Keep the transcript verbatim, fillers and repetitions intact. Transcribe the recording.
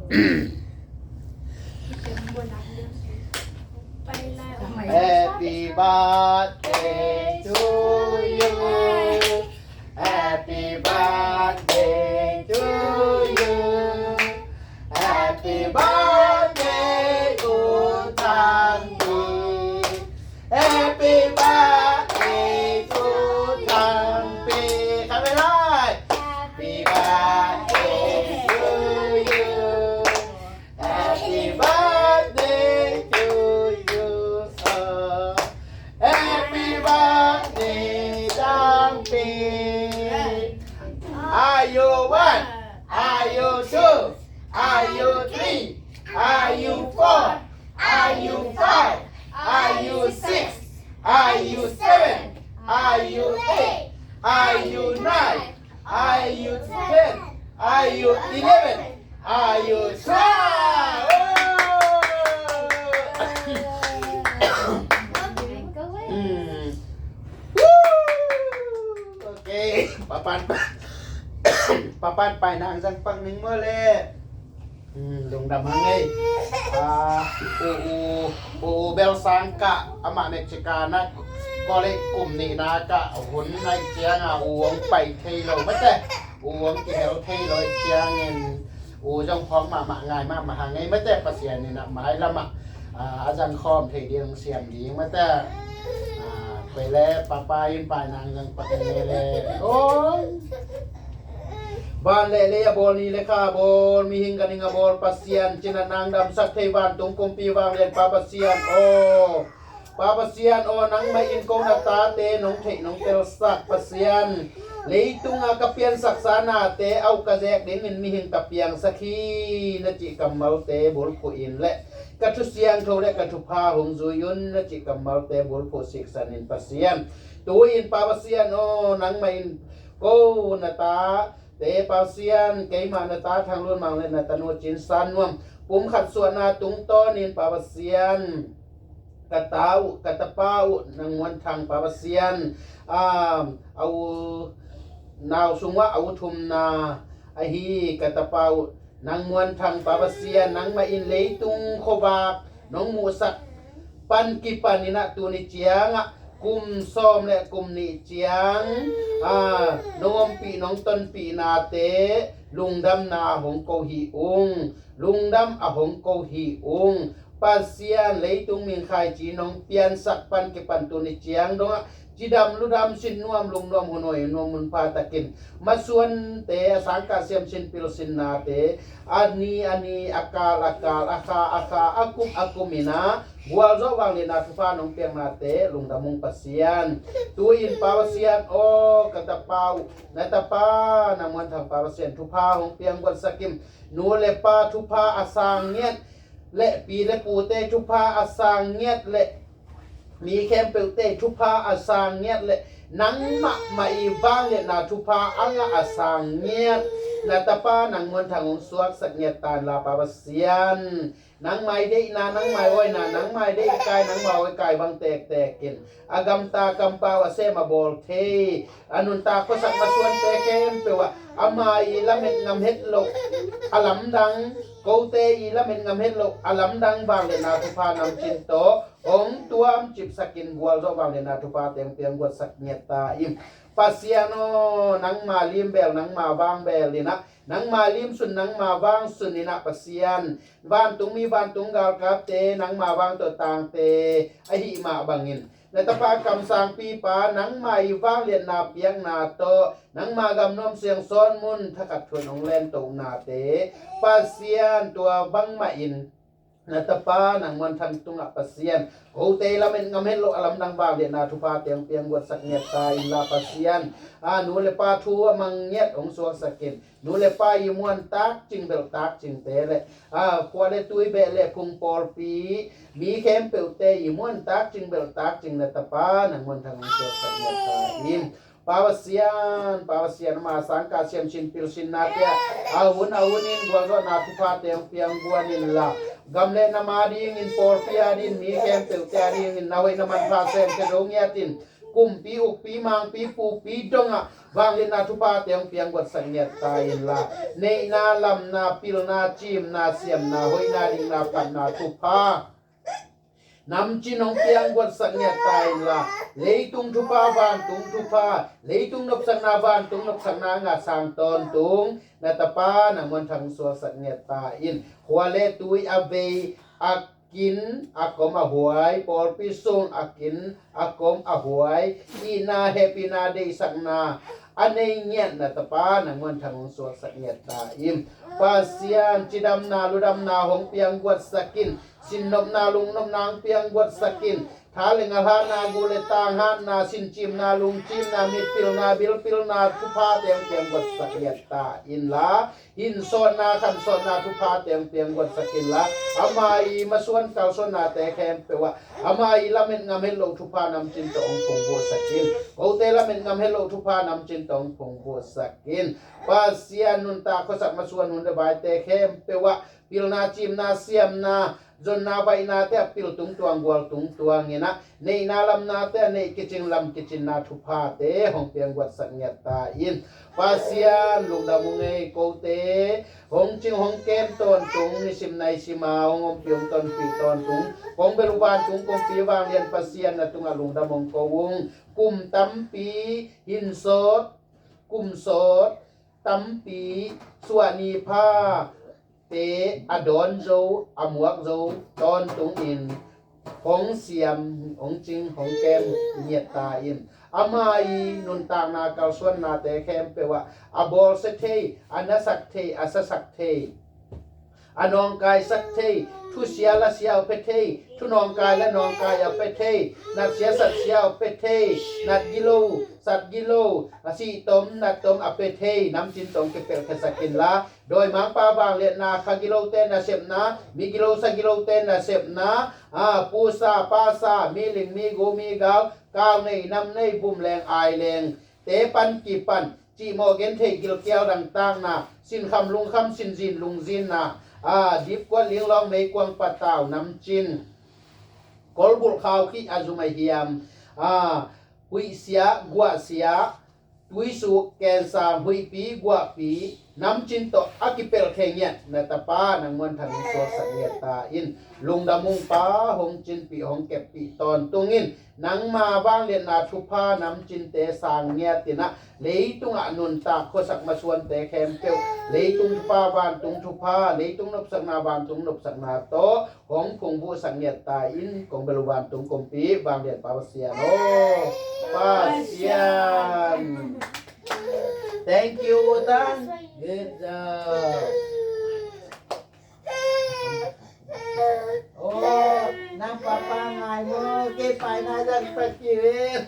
Happy birthday to you. Happy birthday to you. Happy birthday to Thang Pi. Happy birthday to Thang Pi. ครับ ไม่ได้ Happy birthday to you. Happy birthday to you. Happy birthday, Thang Pi. Are you one? Are you two? Are you three? Are you four? Are you five? Are you six? Are you seven? Are you eight? Are you nine? Are you ten? Are you eleven? Are you twelve? อืม Okay, papan papan pai nang zang pang ning mo le. Lungdam hang ei. U u u u bel sang ka ama Mexica na college kum ni na ka hun nai ciang a u ong pai thei lo mate, u ong kihel thei lo ciangin u zong phawk mahmah ngai mahmah hang ei mate, Pasian in a mai lamah a zang khawm thei ding siam ding mate. Koi le papa in pai nang zang pak nge le. Oi. Van le lei a bawl, ni le kha a bawl, mihing ganhing a bawl Pasian, cina nang damsak thei vantung kumpi vanglian pa Pasian aw. Pa Pasian aw, nangmah in ko na tate nong theih nong telsak Pasian. Leitunga ka piansaksa nate auh ka zek dingin mihing ka piangsak hi na cih kammalte bulphuh in le ka thu siangtho le ka thupha hong zui un na cih kammalte bulphuh siksan in Pasian. Tu-in Pa Pasian aw, nangmah in ko na tate Pasian, keimah na ta Thang Lun Mang le na tanu Cin San Nuam pumkhat suahna tungtawnin Pa Pasian, ka ta uh ka tapa uh Nang Muan Thang Pa Pasian, a u nau sungah a u thumna ahi ka tapa uh Nang Muan Thang Pa Pasian, nangmah in leitung khuavak nong muhsak pan kipan in ah tuni ciangah kum sawm le kum nih ciang a nong ompih nong tonpih nate lungdamna hong ko hi ung. Lungdam a hong ko hi ung. Pasian, leitung mingkhai ci nong piansak pan kipan tuni ciang dongah cidam ludam sin nuam lungnuam hun hoi nuam hun pha takin masuante a sangkah siam sin pil sin nate a ni a ni a kal a kal a kha a kha a kum a kum in ah gualzawh vangliatna thupha nong piaknate lungdam ung Pasian. Tu-in Pa Pasian aw, ka tapa uh na tapa Nang Muan Thang Pa Pasian thupha hong piang guatsak in, nu le pa thupha a sang ngiat le pi le pute thupha a sang ngiat le mi khempeuhte thupha a sang ngiat le nangmah mah i vangliatna thupha a ngah a sang ngiat na tapa Nang Muan Thang hong suaksak ngiat ta inla Pa Pasian. Nangmai deihna, nangmai awina, nangmai deihkai, nangmai awikai bang tektek in a gamta kampau a sem a bawl thei a nuntak khuasak masuante khempeuh ah ama i lamet ngam het loh a lamdang, kote i lamet ngam het loh a lamdang vangliatna thupha namcin tawh hong tuam cipsak in gualzawh vangliatna thupha teng piang guatsak ngiat ta in. Pasian aw, nangma limbel nangma vangbel in ah nangma limsun nangma vangsun in ah Pasian, vantung mi vantung galkapte nangma vang tawh tangte ahi mah bangin na tapa kamsangpipa nangma i vangliatna piakna tawh nangma gamnuam siangsawn mun thakhat thuan hong lentohnate Pasian tua bangmah in na tapa Nang Muan Thang tungah Pasian kote lamet ngam het loh a lamdang vangliatna thupha teng piang guatsak ngiat ta inla Pasian. A nu le pa thu a mang ngiat hong suaksak in nu le pa i muan takcing belh takcingte le a khua le tui beh le phung pawlpi mi khempeuhte i muan takcing belh takcing na tapa Nang Muan Thang hong suaksak ngiat ta in. Pa Pasian, Pa Pasian, ama sangkah siam sin pil sin nate ah a hun a hun in gualzawhna thupha teng piang guan inla gam le nam a dingin pawlpi a dingin mi khempeuhte a dingin na hoihna manpha sem khe zo ngiat in kumpi, ukpi, mangpi, pupi dongah vangliatna thuphate hong piangguatsak ngiat ta inla, neihna, lamna, pilna, cimna, siamna, hoihna, dingna, phatna thupha namcin hong piangguatsak ngiat ta inla, leitung thupha, vantung thupha, leitung nopsakna, vantung nopsakna a ngah sang tawntung na tapa na muanthang suaksak ngiat ta in. Khua le tui a vei, a kin a kom a huai, pawlpi sung a kin a kom a huai, itna, hehpihna, deihsakna a nei ngiat na tapa na muanthang hong suaksak ngiat ta in. Pasian, cidamna, ludamna hong piangguatsak in. Sinnopna, lungnopna hong piangguatsak in. Tha le ngal hatna, gu le tang hatna, sincimna, lungcimna, mitpilna, bilpilna thuphate hong piangguatsak ngiat ta inla, hinsawtna, khansawtna thuphate hong piangguatsak inla, ama i masuan kalsuannate khempeuh ah ama i lamet ngamhet loh thupha namcin tawh hong phungvuhsak in. Kote lamet ngamhet loh thupha namcin tawh hong phungvuhsak in. Pasian, nuntak khuasak masuan hun le vaite khempeuh ah pilna, cimna, siamna, zonna, vaihnate a pil tungtuang, gual tungtuang in ah, neihna, lamnate a neih kicing, lam kicinna thuphate hong piangguatsak ngiat ta in. Pasian, lungdam ung ei. Kote hong cing hong kem tawntung, nisim naisim a hong ompih hong tonpih tawntung kong bel uh vantung kumpi vanglian Pasian, na tungah lungdam hong ko ung. Kum tampi hinsawt, kum sawt tampi, suahni phate a dawn zo, a muak zo tawntungin hong siam, hong cing, hong kem ngiat ta in. Ama i nuntakna kalsuannate khempeuh ah a bawlsia thei, a nasak thei, a sasak thei, a nawngkaisak thei, thusia lasia a pia thei, thunawngkai la nawngkai a pia thei, natsia satsia a pia thei, natgilo satgilo, a sihtom nattom a pia thei namcin tawh hong kipelh khiasak inla, dawimangpa vangliatna, kha gilote nasepna, migilo sagilote nasepna, a, pusa pasa, miling migu migau, kau nei nam nei, bum leng ai leng te pan kipan cihmawh gentheih gilkial dangtakna, sinkham lungkham sinzin lungzinna, a, dipkuat linglawng meikuang patau namcin, kolbulh khaukhih a zum a hiam, a, huihsia guahsia, tuisuk, kensang, huihpi guahpi namcin tawh a kipelh khia ngiat na tapa nang muanthang hong suaksak ngiat ta in. Lungdam ung Pa, hong cinpih hong keppih tawntung in. Nangma vangliatna thupha namcinte sang ngiat in ah, leitungah nuntak khuasak masuante khempeuh leitung thupha, vantung thupha, leitung nopsakna, vantung nopsakna tawh hong phungvuhsak ngiat ta in. Kong bel uh vantung kumpi vanglian Pa Pasian aw. Pasian. Thank you, U Tan. Good job. Oh, nang papa ngai maw, kei pai nai zang pa kiu e.